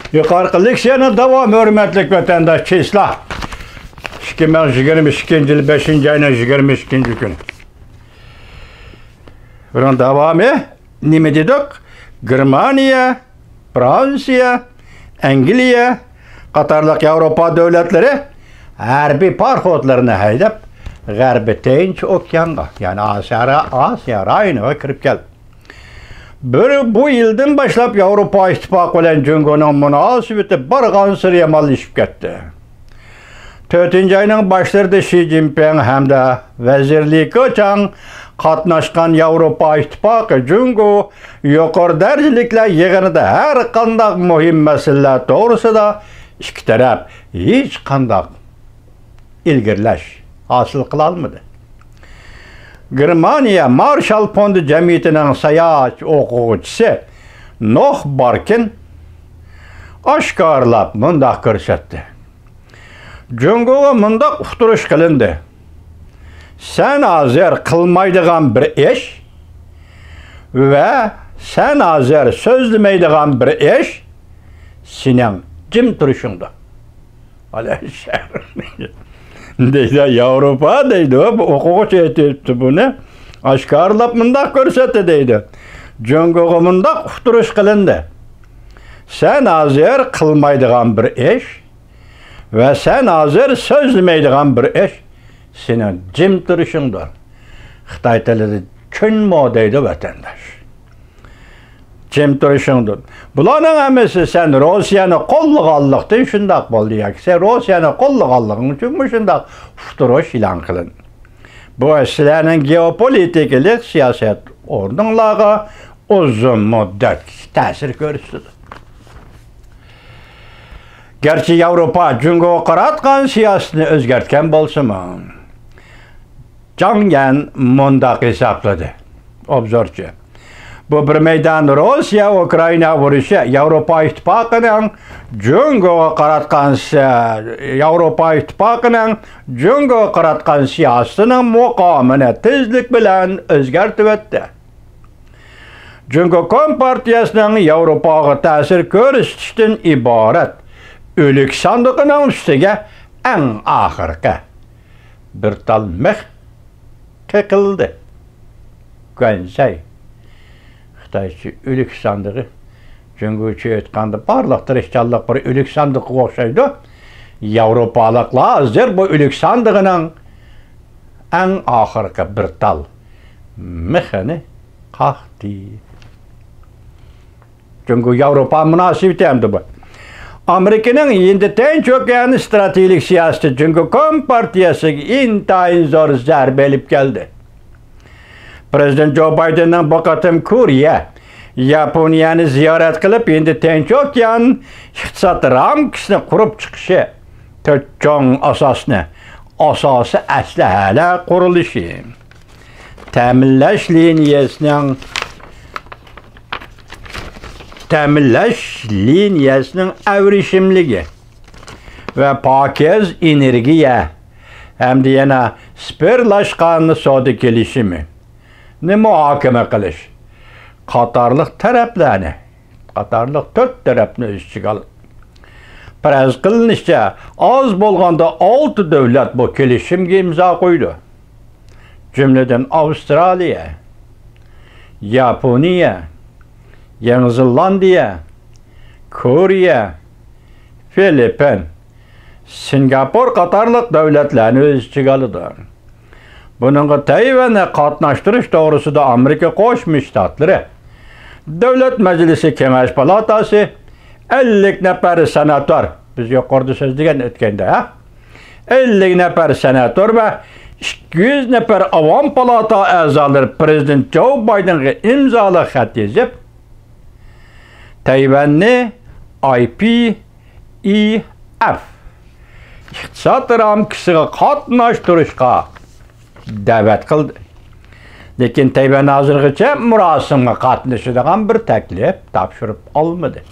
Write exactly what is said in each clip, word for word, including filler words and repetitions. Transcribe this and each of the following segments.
يۇقىرىقى لېكسىيەنىڭ داۋامى، ھۆرمەتلىك ۋەتەنداش، چىسلا ئىككى مىڭ يىگىرمە ئىككىنچى يىل بەشىنچى ئاينىڭ يىگىرمە ئىككىنچى كۈنى. بۇنىڭ داۋامى نېمە دېدۇق؟ گېرمانىيە، فرانسىيە، ئەنگلىيە قاتارلىق ياۋروپا دۆلەتلىرى ھەربىي پاراخوتلىرىنى ھەيدەپ، غەربىي تىنچ ئوكيانغا، يەنى ئاسىيا، ئاسىيا رايونىغا كىرىپ كەلدى. بىر، بۇ يىلدىن باشلاپ ياۋروپا ئىتتىپاقى بىلەن جۇڭگونىڭ مۇناسىۋىتى بارغانسېرى يامانلىشىپ كەتتى. تۆتىنچى ئاينىڭ باشلىرىدا شى جىنپىڭ ھەمدە ۋەزىر لى كېچاڭ قاتناشقان ياۋروپا ئىتتىپاقى جۇڭگو يۇقىرى دەرىجىلىكلەر يىغىنىدا ھەر قانداق مۇھىم مەسىلىلەر توغرىسىدا ئىككى تەرەپ ھېچقانداق ئىلگىرىلەش ھاسىل قىلالمىدى. گېرمانىيە مارشال فوندى جەمئىيىتىنىڭ ساياھەتچى ئوقۇغۇچىسى نوخ باركىن ئاشكارىلاپ مۇنداق كۆرسەتتى: جۇڭگوغا مۇنداق ئۇقتۇرۇش قىلىندى: سەن ھازىر قىلمايدىغان بىر ئىش ۋە سەن ھازىر سۆزلىمەيدىغان بىر ئىش سېنىڭ جىم تۇرۇشۇڭدۇر. دەيدۇ، ياۋروپا دەيدۇ، بۇ ئوقۇغۇچى ئېيتىپتۇ بۇنى. ئاشكارىلاپ مۇنداق كۆرسەتتى دەيدۇ. جۇڭگوغا مۇنداق ئۇقتۇرۇش قىلىندى: سەن ھازىر قىلمايدىغان بىر ئىش ۋە سەن ھازىر سۆزلىمەيدىغان بىر ئىش سېنىڭ جىم تۇرۇشۇڭدۇر. خىتاي تىلىدا چۈنمو دەيدۇ ۋەتەنداش. جىم تۇرۇشۇڭدۇر. بۇلارنىڭ ھەممىسى سەن روسىيەنى قوللىغانلىقتىن شۇنداق بولدى ياكى سەن روسىيەنى قوللىغانلىقىڭ ئۈچۈن مۇشۇنداق ئۇقتۇرۇش ئېلان قىلىندى. بۇ سىلەرنىڭ گېئوپولىتىكىلىق سىياسەت ئورنۇڭلارغا ئۇزۇن مۇددەتكىچە تەسىر كۆرسىتىدۇ. گەرچە ياۋروپا جۇڭگوغا قاراتقان سىياسىتىنى ئۆزگەرتكەن بولسىمۇ، جاڭ يەن مۇنداق ھېسابلىدى. ئوبزورچى. بۇ بىر مەيدان روسىيە ئۇكرائىنا ئۇرۇشى ياۋروپا ئىتتىپاقىنىڭ جۇڭگوغا قاراتقان سى-، ياۋروپا ئىتتىپاقىنىڭ جۇڭگوغا قاراتقان سىياسىتىنىڭ مۇقامىنى تېزلىك بىلەن ئۆزگەرتىۋەتتى. جۇڭگو كومپارتىيەسىنىڭ ياۋروپاغا تەسىر كۆرسىتىشتىن ئىبارەت ئۆلۈك ساندۇقىنىڭ ئۈستىگە ئەڭ ئاخىرقى بىر تال مىخ قېقىلدى. گۇەنسەي. خىتايچە ئۆلۈك ساندۇقى. جۇڭگوچە ئېيتقاندا، بارلىق تىرىشچانلىق بىر ئۆلۈك ساندۇقىغا ئوخشايدۇ. ياۋروپالىقلار ھازىر بۇ ئۆلۈك ساندۇقىنىڭ ئەڭ ئاخىرقى بىر تال مىخىنى قاقتى. جۇڭگو ياۋروپا مۇناسىۋىتى ئەمدى بۇ. ئامېرىكىنىڭ ھىندى تىنچ ئوكيان ئىستراتېگىيەلىك سىياسىتى جۇڭگو كومپارتىيەسىگە ئىنتايىن زور زەربە ئېلىپ كەلدى. پىرېزىدېنت جو بايدېننىڭ بۇ قېتىم كورېيە، ياپونىيەنى زىيارەت قىلىپ، ھىندى تىنچ ئوكيان ئىقتىساد رامكىسىنى قۇرۇپ چىقىشى تۆت چوڭ ئاساسنى، ئاساسىي ئەسلىھەلەر قۇرۇلۇشى، تەمىنلەش لىنىيەسىنىڭ، تەمىنلەش لىنىيەسىنىڭ ئەۋرىشىملىكى ۋە پاكىز ئېنېرگىيە ھەمدە يەنە سىپىرلاشقان سودا كېلىشىمىنى مۇھاكىمە قىلىش قاتارلىق تەرەپلەرنى، قاتارلىق تۆت تەرەپنى ئۆز ئىچىگە ئالىدۇ. پەرەز قىلىنىشىچە، ئاز بولغاندا ئالتە دۆلەت بۇ كېلىشىمگە ئىمزا قويىدۇ. جۈملىدىن ئاۋسترالىيە، ياپونىيە، يېڭى زېلاندىيە، كورېيە، فىلىپپىن، سىنگاپور قاتارلىق دۆلەتلەرنى ئۆز ئىچىگە ئالىدۇ. بۇنىڭغا تەيۋەننى قاتناشتۇرۇش توغرىسىدا ئامېرىكا قوشما شتاتلىرى دۆلەت مەجلىسى كېڭەش پالاتاسى ئەللىك نەپەر سېناتور، بىز يۇقىرىدا سۆزلىگەن ئۆتكەندە، ھە؟ ئەللىك نەپەر سېناتور ۋە ئىككى يۈز نەپەر ئاۋام پالاتا ئەزالىرى پىرېزىدېنت جو بايدېنغا ئىمزالىق خەت يېزىپ، تەيۋەننى ئاي پى ئى ئېف ئىقتىساد رامكىسىغا قاتناشتۇرۇشقا دەۋەت قىلدى. لېكىن تەيۋەن ھازىرغىچە مۇراسىمغا قاتنىشىدىغان بىر تەكلىپ تاپشۇرۇپ ئالمىدى.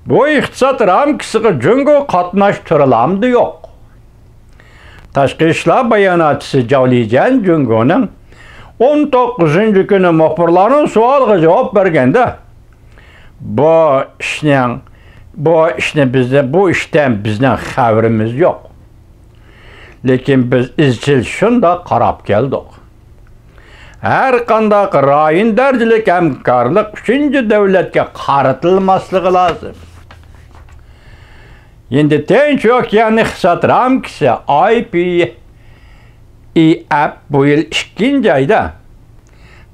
بۇ ئىقتىساد رامكىسىغا جۇڭگو قاتناشتۇرۇلامدۇ يوق؟ تاشقى ئىشلار باياناتچىسى جاۋ لىجيەن جۇڭگونىڭ ئون توققۇزىنچى كۈنى مۇخبىرلارنىڭ سوئالىغا جاۋاب بەرگەندە، بۇ ئىشنىڭ بۇ ئىشنى بىزدە، بۇ ئىشتىن بىزنىڭ خەۋىرىمىز يوق. لېكىن بىز ئىزچىل شۇنداق قاراپ كەلدۇق. ھەر قانداق رايون دەرىجىلىك ھەمكارلىق ئۈچىنچى دۆلەتكە قارىتىلماسلىقى لازىم. ھىندى تىنچ ئوكيان ئىقتىساد رامكىسى، ئاي پى ئى ئەپ، بۇ يىل ئىككىنچى ئايدا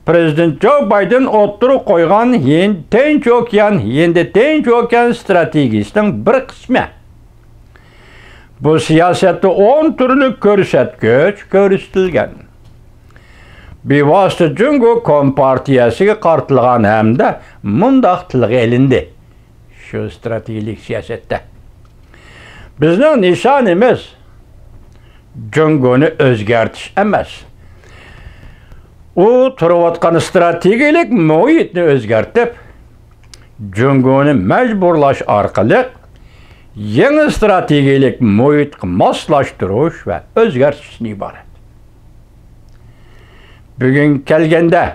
پرېزىدېنت جو بايدېن ئوتتۇرىغا قويغان ھىند تىنچ ئوكيان، ھىندى تىنچ ئوكيان ئىستراتېگىيىسىنىڭ بىر قىسمى. بۇ سىياسەتتە ئون تۈرلۈك كۆرسەتكۈچ كۆرسىتىلگەن. بىۋاسىتە جۇڭگو كومپارتىيەسىگە قارىتىلغان ھەمدە مۇنداق تىلغا ئېلىندى. شۇ ئىستراتېگىيەلىك سىياسەتتە بىزنىڭ نىشانىمىز جۇڭگونى ئۆزگەرتىش ئەمەس. ئۇ تۇرۇۋاتقان ئىستراتېگىيەلىك مۇھىتنى ئۆزگەرتىپ، جۇڭگونى مەجبۇرلاش ئارقىلىق يېڭى ئىستراتېگىيەلىك مۇھىتقا ماسلاشتۇرۇش ۋە ئۆزگەرتىشتىن ئىبارەت. بۈگۈنگە كەلگەندە،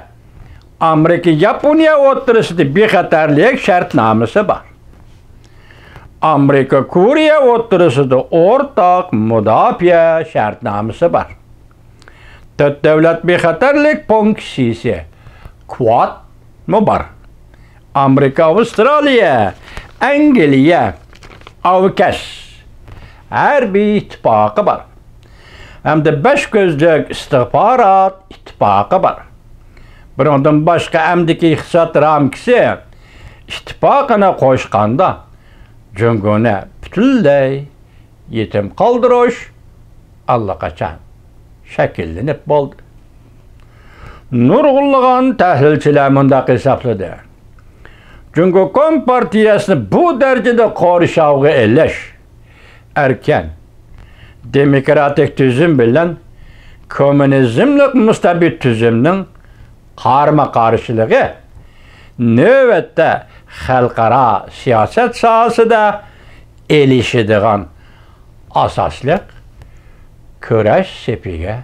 ئامېرىكا ياپونىيە ئوتتۇرىسىدا بىخەتەرلىك شەرتنامىسى بار. ئامېرىكا كورېيە ئوتتۇرىسىدا ئورتاق مۇداپىئە شەرتنامىسى بار. تۆت دۆلەت بىخەتەرلىك پونكسىيىسى، كۋادمۇ بار. ئامېرىكا، ئاۋسترالىيە، ئەنگلىيە، ئاۋكەس ھەربىي ئىتتىپاقى بار. ھەمدە بەش كۆزلۈك ئىستىخبارات ئىتتىپاقى بار. بۇنىڭدىن باشقا، ئەمدىكى ئىقتىساد رامكىسى ئىتتىپاقىنى قوشقاندا، جۇڭگونى پۈتۈنلەي يېتىم قالدۇرۇش ئاللىقاچان شەكىللىنىپ بولدى. نۇرغۇنلىغان تەھلىلچىلەر مۇنداق ھېسابلىدى: جۇڭگو كومپارتىيەسىنى بۇ دەرىجىدە قورشاۋغا ئېلىش، ئەركىن دېموكراتىك تۈزۈم بىلەن كوممۇنىزملىق مۇستەبىت تۈزۈمنىڭ قارىمۇ قارشىلىقى نۆۋەتتە خەلقئارا سىياسەت ساھەسىدە ئېلىشىدىغان ئاساسلىق كۈرەش سېپىگە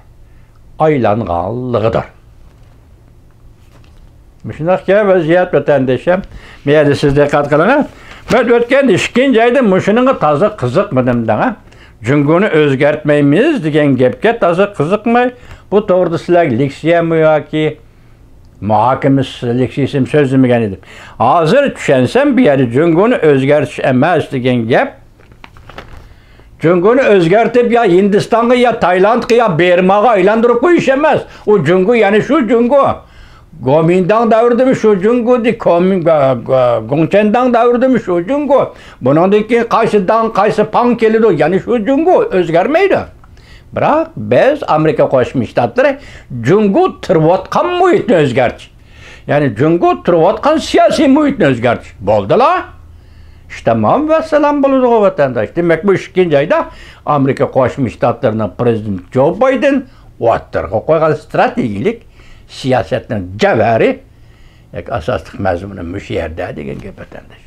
ئايلانغانلىقىدۇر. مۇشۇنداق گەپ ۋەزىيەت، ۋەتەندىشىم. مەيلى، سىز دىققەت قىلىڭ. مەن ئۆتكەن ئىككىنچى ئايدا مۇشۇنىڭغا تازا قىزىقمىدىم دەڭ. جۇڭگونى ئۆزگەرتمەيمىز دېگەن گەپكە تازا قىزىقماي، بۇ توغرىدا سىلەرگە لېكسىيەمۇ ياكى مۇھاكىمە لېكسىيىسىمۇ سۆزلىمىگەن ئىدىم. ھازىر چۈشەنسەم، بۇ يەردە جۇڭگونى ئۆزگەرتىش ئەمەس دېگەن گەپ، جۇڭگونى ئۆزگەرتىپ، يا ھىندىستانغا، يا تايلاندقا، يا بېرماغا ئايلاندۇرۇپ قويۇش ئەمەس. ئۇ جۇڭگو يەنە شۇ جۇڭگو. گومىنداڭ دەۋرىدىمۇ شۇ جۇڭگو، دى-، كومىن-، گا-، گا-، گوڭچەنداڭ دەۋرىدىمۇ شۇ جۇڭگو. بۇنىڭدىن كېيىن قايسى داڭ، قايسى پاڭ كېلىدۇ، يەنە شۇ جۇڭگو، ئۆزگەرمەيدۇ. بىراق بىز ئامېرىكا قوشما شتاتلىرى جۇڭگو تۇرۇۋاتقان مۇھىتنى ئۆزگەرتىش، يەنى جۇڭگو تۇرۇۋاتقان سىياسىي مۇھىتنى ئۆزگەرتىش. بولدىلا. ئىش تامام ۋەسسالام بولىدىغۇ، ۋەتەنداش. دېمەك، بۇ ئىككىنچى ئايدا ئامېرىكا قوشما شتاتلىرىنىڭ پرېزىدېنتى جو بايدېن ئوتتۇرىغا قويغان ئىستراتېگىيەلىك سىياسەتنىڭ جەۋھىرى ياكى ئاساسلىق مەزمۇنى مۇشۇ يەردە دېگەن گەپ، ۋەتەنداش.